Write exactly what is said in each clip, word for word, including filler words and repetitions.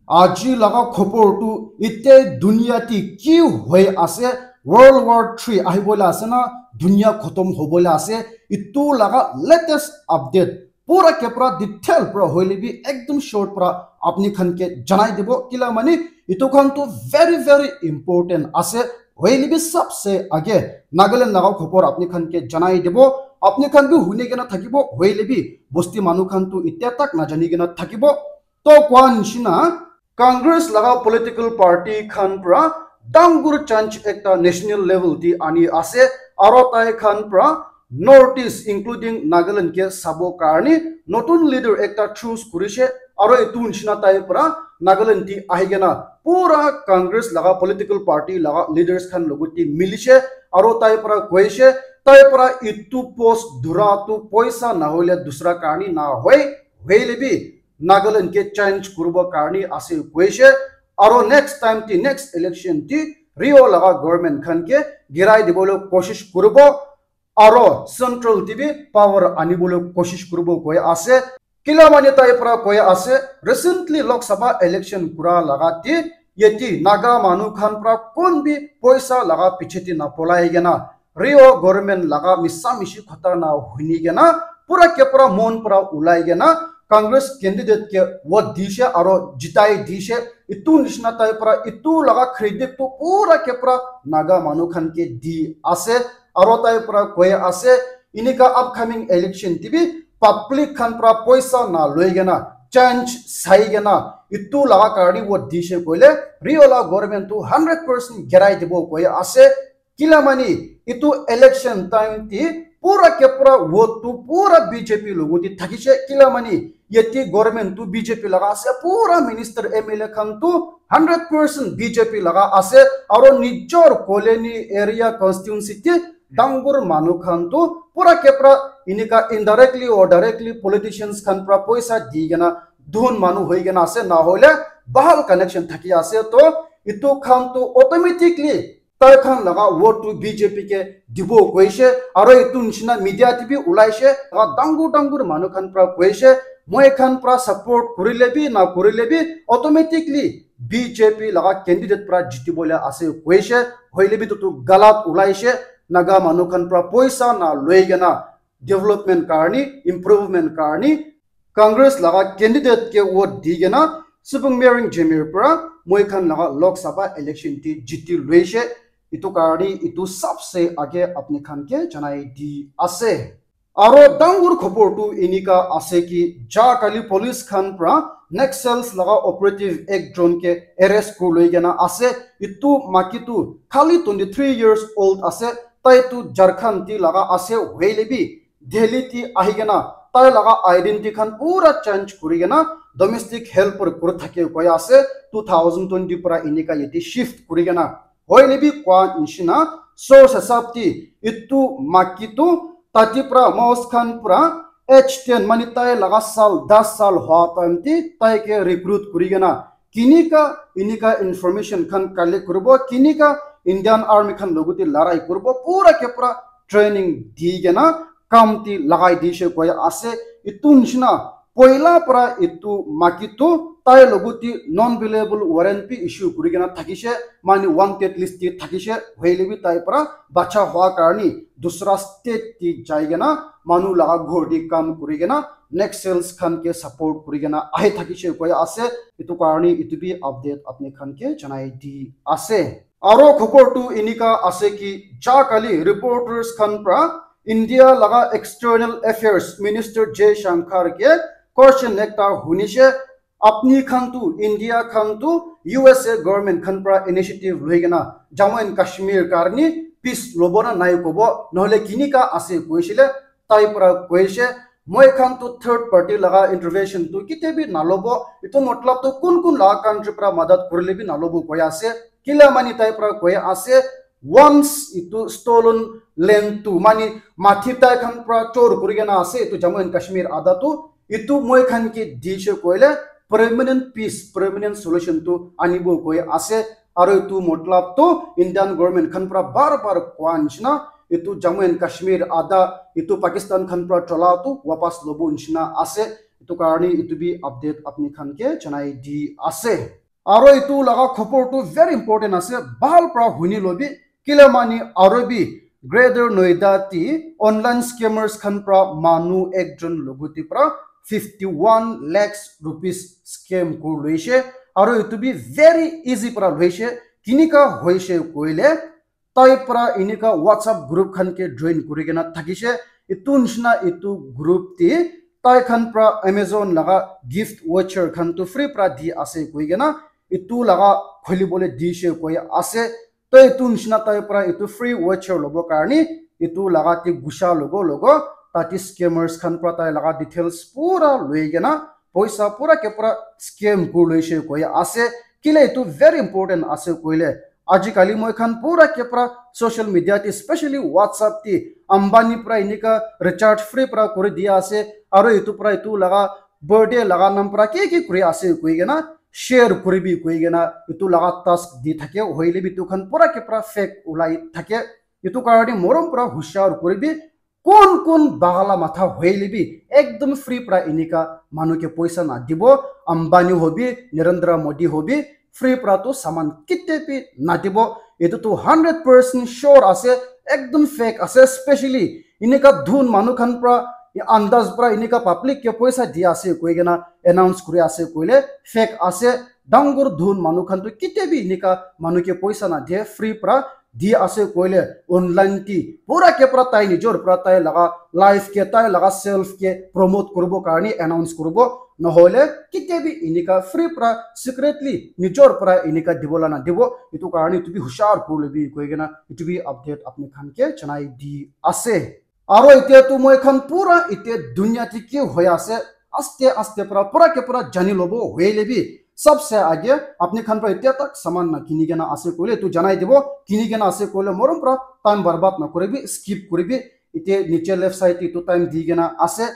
Aji laga khobor tu ite dunia te ki hoi ase, World War three ahibole ase na, dunia khotom hobole ase, itu laga latest update pura ke pura detail pura hoile bi ekdum short pura apni khan ke janai dibo, kila mane itu khan tu very very important ase, hoile bi sabse age Nagaland laga khobor apni khan ke janai dibo, apni khan bi huni kena thakibo, hoile bi bosti manu khan tu itya tak najani kena thakibo. To koa nishina, Congress laga political party khan pra dangur change ekta national level te ani ase, aro tai khan pra North East including Nagaland ke sabo karne notun leader ekta choose kurishe, aro etu nishina tai pra Nagaland te ahi kena pura Congress laga political party laga leaders khan logot te milishe, aro tai pra koishe, tai pra itu post dhura tu poisa nahole dusra karne na hoi, hoile bi Nagaland ke change kuribo karne ase koishe, aro next time ti next election ti Rio laga government khan ke girai dibole koshish kuribo, aro central ti bi power anibole koshish kuribo koi ase. Kila mane tai pra koi ase, recently Lok Sabha election kura laga ti yeti Naga manu khan pra kon bi poisa laga piche ti na polai kena Rio government laga misa mishi khota na huni kena pura ke pura mon pura ulai kena Congress candidate ke vote dishe aro jitai dishe. Itu nishina tai pura itu laga credit tu pura ke pura Naga manu khan ke di ase, aro tai pura koi ase, inika upcoming election ti bi public khan pura poisa na loi kena change sai kena itu laga karne vote dishe koile Rio laga government tu hundred percent girai dibo koi ase. Kila mane itu election time ti pura ke pura vote tu pura B J P logot te thakishe. Kila mane yeti government tu B J P laga ase, pura minister M L A khan tu hundred percent B J P laga ase, aro nijor colony area constituency te dangur manu khan tu pura ke pura inika indirectly or directly politicians khan pra poisa di kena dhun manu hoi kena ase, na hoile bahal connection thaki ase. To itu khan tu automatically tai khan laga vote tu B J P ke dibo koishe, aro itu nishina media te bi ulaishe, laga dangur dangur manu khan pra koishe, moi khan pra support kurile bi na kurile bi automatically B J P laga candidate pra jitibole ase koishe, hoile bi tutu galat ulaishe, Naga manu khan pra poisa na loi kena development karni, improvement karni, Congress laga candidate ke vote di kena Supung Mering Jemir pra moi khan laga Lok Sabha election te jiti loishe. Itu karni itu sabse age apni khan ke janai di ase. Aro dangur khobor tu inika ase ki ja kali police khan pra Naxals laga operative ekjon ke arrest kuri loi kena ase. Itu maki tu khali twenty three years old ase. Tai tu Jharkhand ti laga ase, hoile bi Delhi ti ahi kena tai laga identity khan pura change kuri kena domestic helper kuri thake koi ase. Two thousand twenty pra inika yate shift kuri kena, hoile bi koa nishina source hisab ti itu maki tu tate pra Maos khan pra age ten mane tai laga sal das sal hoa time ti tai ke recruit kuri kena kinika inika information khan collect kuribo, kinika Indian Army khan logote larai kuribo, pura ke pura training di kena kam ti lagai dishe koi ase. Itu nishina poila pra itu maki tu tai logote non bailable warrant bi issue kuri kena thakishe, mane wanted list te thakishe, hoile bi tai pra bacha hoa karni dusra state te jai kena manu laga ghor te kam kuri kena Naxals khan ke support kuri kena ahi thakishe koi ase. Itu karni itu bi update apni khan ke janai di ase. Aro khobor tu inika ase ki ja kali reporters khan pra India laga external affairs minister Jay Shankar ke question ekta hunishe, apni khan tu India khan tu U S A government khan pra initiative loi kena Jammu and Kashmir karni peace lobo na nai kobo, nohole kinika ase koishile, tai pra koishe, moi khan tu third party laga intervention tu kite bi nalobo. Itu matlab tu kun kun laga country pra madad kurile bi nalobo koi ase. Kila mane tai pra koi ase, once itu stolen land tu mane mati tai khan pra chor kuri kena ase, itu Jammu and Kashmir ada tu itu moi khan ke dishe koile permanent peace, permanent solution tu anibo koi ase. Aro itu matlab tu Indian government khan pra bar bar koa nishina itu Jammu and Kashmir ada itu Pakistan khan pra chola tu wapas lobo nishina ase. Etu karne etu bi update apni khan ke janai di ase. Aro etu laga khobor tu very important ase, bhal pra huni lobi, kile mani aro bi Greater Noida ti online scammers khan pra manu ekjon logote pra fifty one lakhs rupees scam kuri loise. Aro etu bi very easy pra loise. Kinika hoise koile, tai pra enika WhatsApp group khan ke join kuri kena thakise. Etu nishina etu group te tai khan pra Amazon laga gift voucher khan tu free pra di ase koi kena etu laga khuli bole dise koi ase. To etu nishina tai pra etu free voucher lobo karne etu laga te gusha logo logo tate scammers khan pra tai laga details pura loi kena poisa pura ke pura scam kuri loise koi ase. Kile etu very important ase koile, ajikali moi khan pura ke pura social media te, specially WhatsApp te, Ambani pra enika recharge free pra kuri dia ase, aro etu pra etu laga birthday laga nam pra ki ki kuri ase koi kena share kuribi koi kena etu laga task di thake, hoile bi etu khan pura ke pura fake ulai thake. Etu karne morom pra hushar kuribi, kun kun bagala matha hoile bi ekdom free pra enika manu ke poisa na dibo. Ambani hobi, Narendra Modi hobi, free pra tu saman kite bi na dibo. Etu tu hundred percent sure ase, ekdom fake ase. Specially enika dhun manu khan pra, andaz pra enika public ke poisa di ase koi kena announce kuri ase koile fake ase. Dangor dhun manu khan tu kite bi enika manu ke poisa na de, free pra di ase koile online ti pura ke pura tai nijor pra tai laga life ke, tai laga self ke promote kuribo karne announce kuribo, nohole kite bi enika free pra secretly nijor pra enika dibo la na dibo. Etu karne etu bi hushar kuri lobi koi kena etu bi update apni khan ke janai di ase. Aro etia tu moi khan pura etia dunia te ki hoi ase, aste aste pra pura ke pura jani lobo. Hoile bi sabse age apni khan pra etia tak saman na kini kena ase koile tu janai dibo, kini kena ase koile morom pra time barbad na kuribi, skip kuribi. Etia niche left side te tu time di kena ase.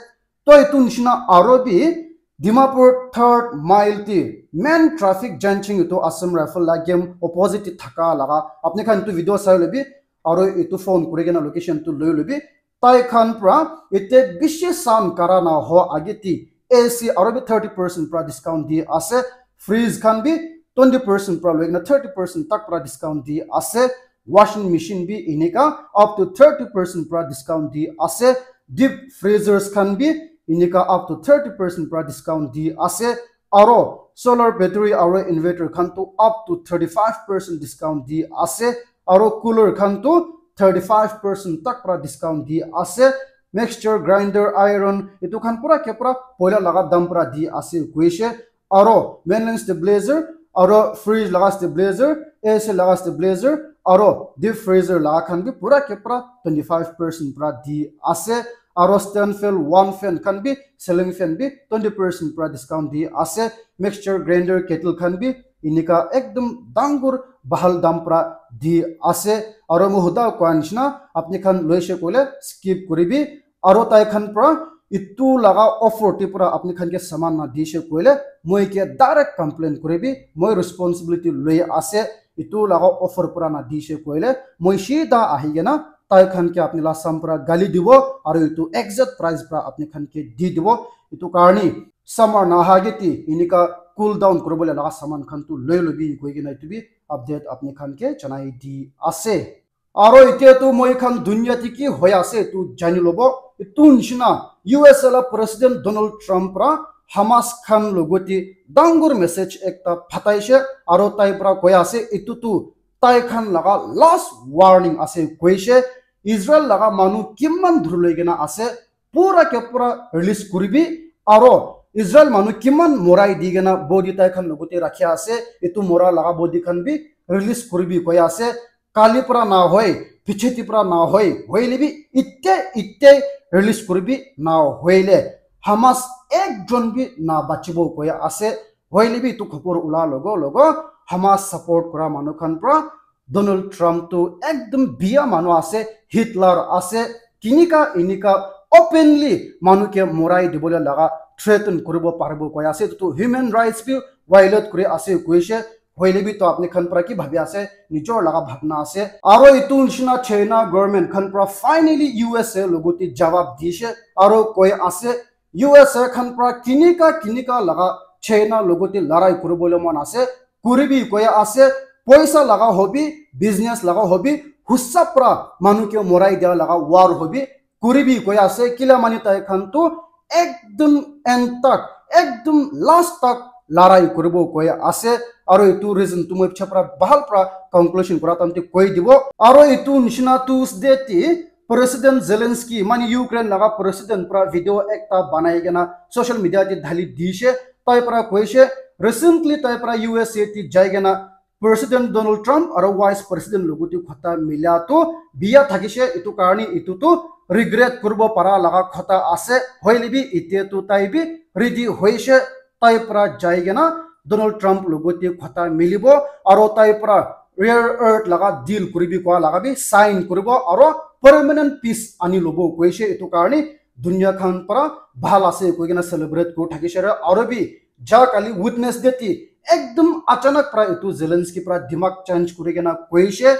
To etu nishina aro bi Dimapur third mile te main traffic junction etu Assam Rifle la game opposite te thaka laga apni khan etu video sai lobi, aro etu phone kuri kena location tu loi lobi. Tai khan pra ete bishi sound kara na ho age ti A C aro bi thirty percent pra discount di ase. Fridge khan bi twenty percent pra loi kena thirty percent tak pra discount di ase. Washing machine bi enika up to thirty percent pra discount di ase. Deep freezers khan bi enika up to thirty percent pra discount di ase. Aro solar battery aro inverter khan tu up to thirty five percent discount di ase. Aro cooler khan tu thirty five percent tak pra discount di ase. Mixture grinder, iron, etu khan pura ke pura poila laga dam pra di ase koise. Aro main line stabilizer, aro fridge laga stabilizer, A C laga stabilizer, aro deep freezer laga khan bi pura ke pura twenty five percent pra di ase. Aro stand fan, one fan khan bi, ceiling fan bi twenty percent pra discount di ase. Mixture grinder, kettle khan bi enika ekdom dangor bahal dam pra di ase. Aro moi huda koa nishina apni khan loise koile skip kuribi. Aro tai khan pra etu laga offer te pra apni khan ke saman na dise koile moi ke direct complain kuribi, moi responsibility loi ase. Etu laga offer pra na dise koile moi sida ahi kena tai khan ke apni la sam pra gali dibo, aro etu exact price pra apni khan ke di dibo. Etu karne summer na aha ke ti enika cool down kuribole laga saman khan tu loi lobi koi kena etu bi update apni khan ke janai di ase. Aro etia tu moi khan dunia te ki hoi ase tu jani lobo. Etu nishina U S A la President Donald Trump pra Hamas khan logote dangor message ekta phataise, aro tai pra koi ase etu tu tai khan laga last warning ase koise. Israel laga manu kiman dhuri loi kena ase, pura ke pura release kuribi, aro Israel manu kiman morai di kena body tai khan logote rakhi ase, etu mora laga body khan bi release kuribi koi ase. Kali pra na hoi, picheti pra na hoi, hoile bi ite ite release kuribi, na hoile Hamas ekjon bi na bachibo koi ase. Hoile bi etu khobor ula logo logo Hamas support kura manu khan pra Donald Trump tu ekdom biya manu ase, Hitler ase, kinika inika openly manu ke morai dibole laga threaten kuribo paribo koi ase. Etu tu human rights bi violate kuri ase koise. Hoile bi to apni khan pra ki bhabi ase, nijor laga bhabna ase. Aro etu nishina China government khan pra finally U S A logote jawab dise aro koi ase, U S A khan pra kinika kinika laga China logote larai kuribole mon ase, kuribi koi ase, poisa laga hobi, business laga hobi, husap pra manu ke morai dia laga war hobi, kuribi koi ase, kila mani tai khan tu ekdum end tak, ekdum last tak larai kuribo koi ase. Aro etu reason tu moi pichha pra bahal pra conclusion kura time te koi dibo. Aro etu nishina Tuesday te President Zelensky, mani Ukraine laga president pra video ekta banai kena social media te dhali dishe. Tai pra koishe, recently tai pra U S A te jai kena President Donald Trump aro Vice President logote khota mila tu biya thakishe, etu karni etu tu regret kuribo para laga khota ase. Hoile bi etia tu tai bi ready hoishe, tai pra jai kena Donald Trump logote khota milibo, aro tai pra rare earth laga deal kuribi koa laga bi sign kuribo, aro permanent peace ani lobo koishe. Etu karni dunia khan pra bhal ase koi kena celebrate kuri thakishe. Aro bi ja kali Wednesday te ekdum achanak pra etu Zelensky pra dimag change kuri kena koishe,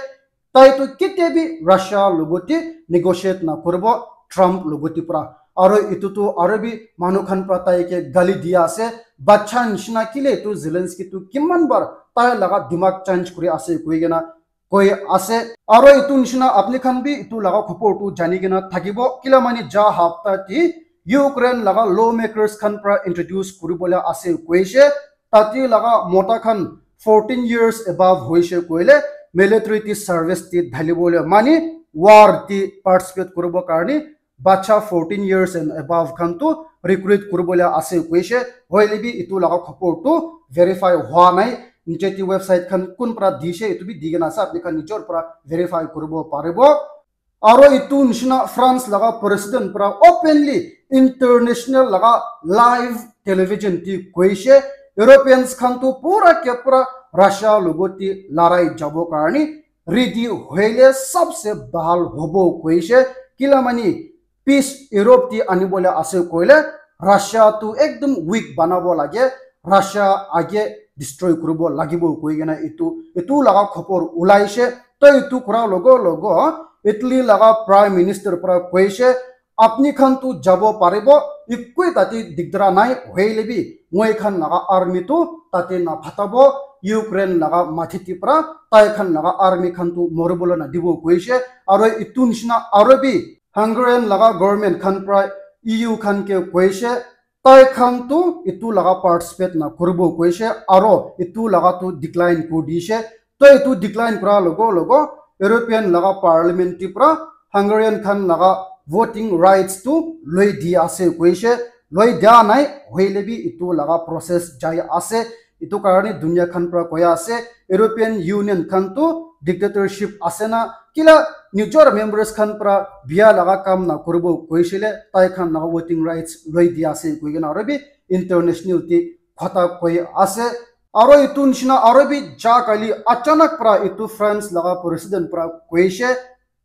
tai tu ketia bi Russia logote negotiate na kuribo Trump logote pra. Aro etu tu aro bi manu khan pra tai ke gali dia ase, bacha nishina kile etu Zelensky tu kiman bar tai laga dimag change kuri ase koi kena koi ase. Aro etu nishina apni khan bi etu laga khopor tu jani kena thakibo, kila mani ja hapta te Ukraine laga lawmakers khan pra introduce kuribole ase koishe. Tate laga mota khan fourteen years above hoishe koile military te service te dhalibole mani war te participate kuribo karni bacha fourteen years and above khan tu recruit kuribole ase koishe. Hoile bi etu laga khopor tu verify hua nai. Niche te website khan kun pra dishe etu bi di kena ase, apni khan nijor pra verify kuribo paribo. Aro etu nishina France laga president pra openly international laga live television te koishe, Europeans khan tu pura ke pura Russia logote larai jabo karni ready hoile sabse bahal hobo koishe. Kila mani peace Europe te anibole ase koile Russia tu ekdum weak banabo lage, Russia age destroy kuribo lagibo koi kena etu, etu laga khopor ulaishe. To etu kura logo logo Italy laga prime minister pra koishe, apni khan tu jabo paribo, ekoi tate digdara nai, hoile bi moi khan laga army tu tate na phatabo, Ukraine laga mathi te pra tai khan laga army khan tu moribole na dibo koishe. Aro etu nishina aro bi Hungarian laga government khan pra E U khan ke koishe, tai khan tu etu laga participate na kuribo koishe, aro etu laga tu decline kuri dishe. To etu decline kura logo logo European laga parliament te pra Hungarian khan laga voting rights tu loi di ase koishe, loi dia nai, hoile bi etu laga process jai ase. Etu karni dunia khan pra koi ase, European Union khan tu dictatorship ase na, kila nijor members khan pra biya laga kam na kuribo koishile, tai khan laga voting rights loi di ase koi kena aro bi international te khota koi ase. Aro etu nishina aro bi ja kali achanak pra etu France laga president pra koishe,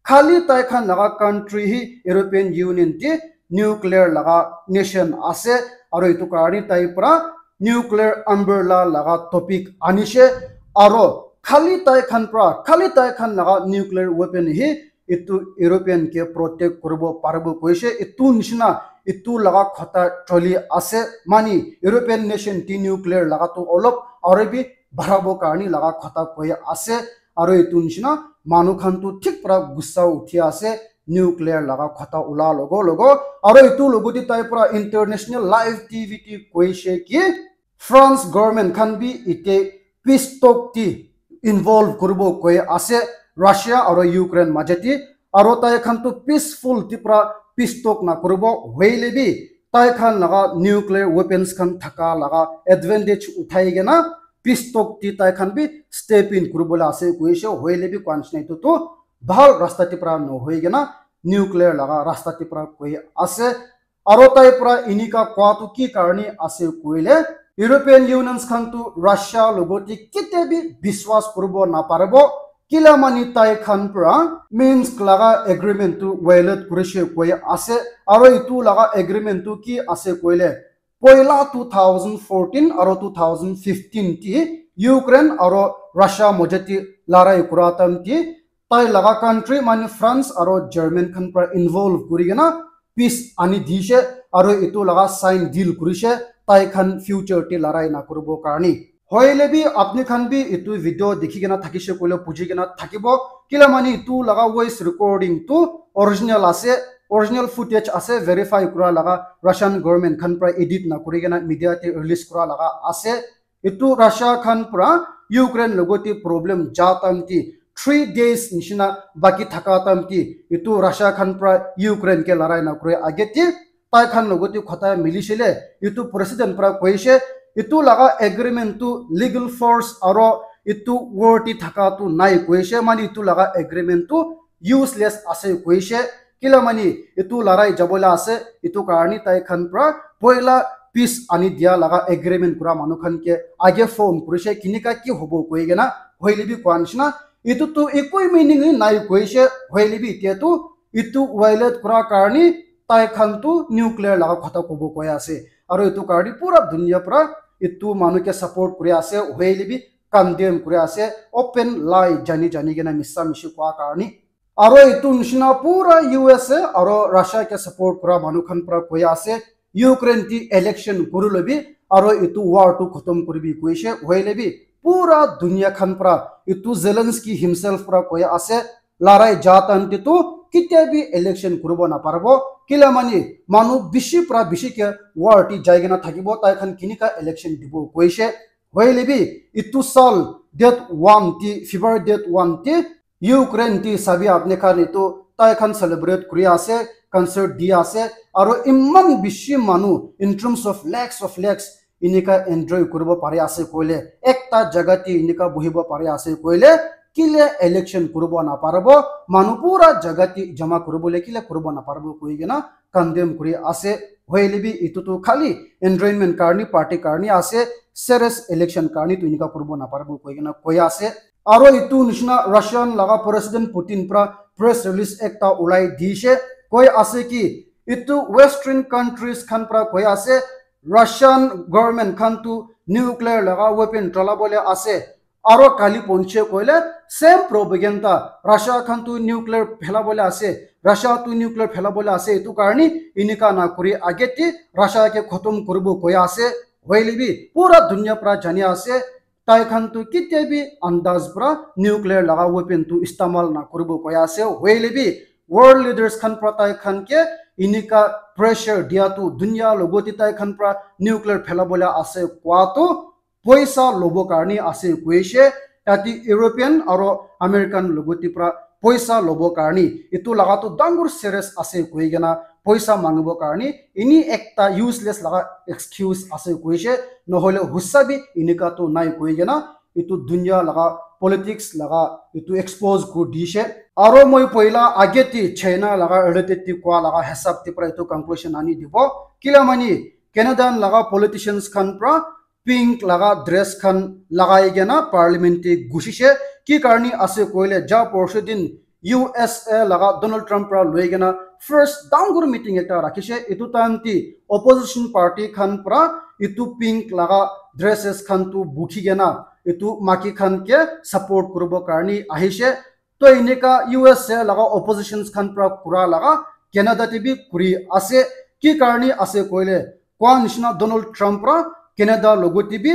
khali tai khan laga country hi European Union te nuclear laga nation ase, aro etu karni tai pra nuclear umbrella laga topic anishe, aro khali tai khan pra, khali tai khan laga nuclear weapon hi etu European ke protect kuribo paribo koishe. Etu nishina etu laga khota choli ase, mani European nation te nuclear laga tu olop aro bi barabo karni laga khota koi ase. Aro etu nishina manu khan tu thik pra gussa uthi ase nuclear laga khota ula logo logo. Aro etu logote tai pra international live T V te koishe ki France government khan bi ite peace talk te involve kuribo koi ase Russia aro Ukraine maje te. Aro tai khan tu peaceful te pra peace talk na kuribo, hoile bi tai khan laga nuclear weapons khan thaka laga advantage uthai kena peace talk te tai khan bi step in kuribole ase koishe, hoile bi kwan shina etu tu bhal rasta te pra nohoi kena nuclear laga rasta te pra koi ase. Aro tai pra enika koa tu ki karni ase koile, European Unions khan tu Russia logote ketia bi biswas kuribo naparibo, kila mani tai khan pra Minsk laga agreement tu violate kurishe koi ase. Aro etu laga agreement tu ki ase koile, poila two thousand fourteen aro two thousand fifteen ti Ukraine aro Russia moja ti larai kura time ti tai laga country mane France aro German khan pra involve kuri kena peace ani dishe. aro etu laga sign deal kurishe, tai khan future te larai na kuribo karni. Hoile bi apni khan bi etu video dikhi kena thakishe koile buji kena thakibo, kila mani etu laga voice recording tu original ase, original footage ase, verify kura laga, Russian government khan pra edit na kuri kena media te release kura laga ase. Etu Russia khan pra Ukraine logote problem ja time te, three days nishina baki thaka time te, etu Russia khan pra Ukraine ke larai na kure age te, tai khan logote khota milishile, etu president pra koishe, etu laga agreement tu legal force aro etu war te thaka tu nai koishe, mani etu laga agreement tu useless ase koishe, kila mani etu larai jabole ase, etu karni tai khan pra poila peace ani dia laga agreement kura manu khan ke age form kurishe, kinika ki hobo koi kena, hoile bi koa nishina, etu tu ekoi meaning hi nai koishe, hoile bi etia tu etu violate kura karni tai khan tu nuclear laga khota kobo koi ase, aro etu karni pura dunia pra etu manu ke support kuri ase, hoile bi condemn kuri ase, open lie jani jani kena misa mishi koa karni. Aro etu nishina pura U S A aro Russia ke support kura manu khan pra koi ase, Ukraine te election kuri lobi, aro etu war tu khotom kuribi koishe, hoile bi pura dunia khan pra etu Zelensky himself pra koi ase, larai ja time te tu ketia bi election kuribo na paribo, kila mani manu bishi pra bishi ke war te jai kena thakibo, tai khan kinika election dibo koishe, hoile bi etu sal date one te, February date one te, Ukraine te sabi apni khan etu tai khan celebrate kuri ase, concert di ase, aro iman bishi manu in terms of lakhs of lakhs inika enjoy kuribo pari ase koile, ekta jaga te inika buhibo pari ase koile, kile election kuribo na paribo, manu pura jaga te jama kuribo le kile kuribo na paribo koi kena condemn kuri ase. Hoile bi etu tu khali enjoyment karni, party karni ase, serious election karni tu inika kuribo na paribo koi kena koi ase. Aro etu nishina Russian laga President Putin pra press release ekta ulai dishe, koi ase ki etu Western countries khan pra koi ase, Russian government khan tu nuclear laga weapon cholabole ase, aro kali ponche koile same propaganda, Russia khan tu nuclear phelabole ase, Russia tu nuclear phelabole ase, etu karni inika na kuri age te Russia ke khotom kuribo koi ase, hoile bi pura dunia pra jani ase, tai khan tu ketia bi andaz pra nuclear laga weapon tu istemal na kuribo koi ase, hoile bi world leaders khan pra tai khan ke inika pressure dia tu dunia logote tai khan pra nuclear phelabole ase koa tu poisa lobo karni ase koishe, tate European aro American logote pra poisa lobo karni, etu laga tu dangor serious ase koi kena poisa mangibo karni, ini ekta useless laga excuse ase koishe, nohole husa bi inika tu nai koi kena etu dunia laga politics laga etu expose kuri dishe. Aro moi poila age te China laga related te koa laga hisab te pra etu conclusion ani dibo, kila mani Canadian laga politicians khan pra pink laga dress khan lagai kena parliament te gusishe, ki karni ase koile ja porshu din U S A laga Donald Trump pra loi kena first dangor meeting ekta rakhishe, etu time te opposition party khan pra etu pink laga dresses khan tu bukhi kena etu maki khan ke support kuribo karni ahishe. To inika U S A laga oppositions khan pra kura laga Canada te bi kuri ase, ki karni ase koile koa nishina Donald Trump pra Canada logote bi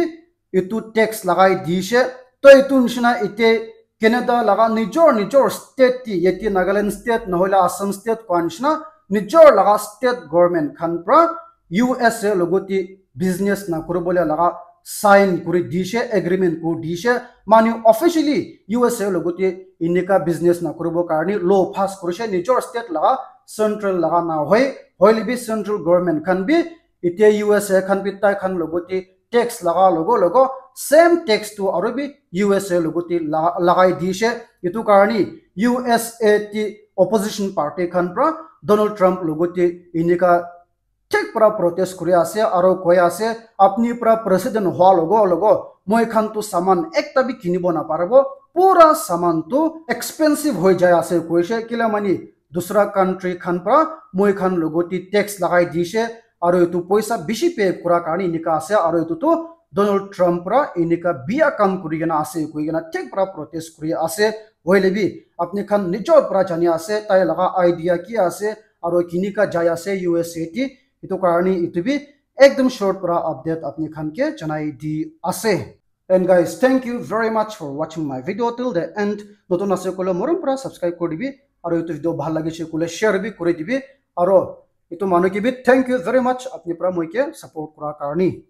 etu tax lagai dishe. To etu nishina ite Canada laga nijor nijor state te, yate Nagaland state nohole Assam state koa nishina nijor laga state government khan pra U S A logote business na kuribole laga sign kuri dishe, agreement kuri dishe, manu officially U S A logote inika business na kuribo karni law pass kurishe nijor state laga, central laga na hoi, hoile bi central government khan bi ite U S A khan bi tai khan logote tax laga logo logo same tax tu aro bi U S A logote la-, lagai dishe. Etu karni U S A te opposition party khan pra Donald Trump logote inika thik pra protest kuri ase aro koi ase, apni pra president hua logo logo moi khan tu saman ekta bi kinibo na paribo, pura saman tu expensive hoi jai ase koishe, kila mani dusra country khan pra moi khan logote tax lagai dishe, aro etu poisa bishi pay kura karni inika ase, aro etu tu Donald Trump pra inika biya kam kuri kena ase koi kena thik pra protest kuri ase. Hoile bi apni khan nijor pra jani ase tai laga idea ki ase aro kinika jai ase U S A te, Etu karne etu bi ekdom short para update apni khan ke janai di ase. And guys, thank you very much for watching my video till the end. Notun ase koile morom para subscribe kori dibi, aru etu video bhal lagise koile share bi kori dibi, aru etu manu ke bi thank you very much apni para moi ke support kora karne.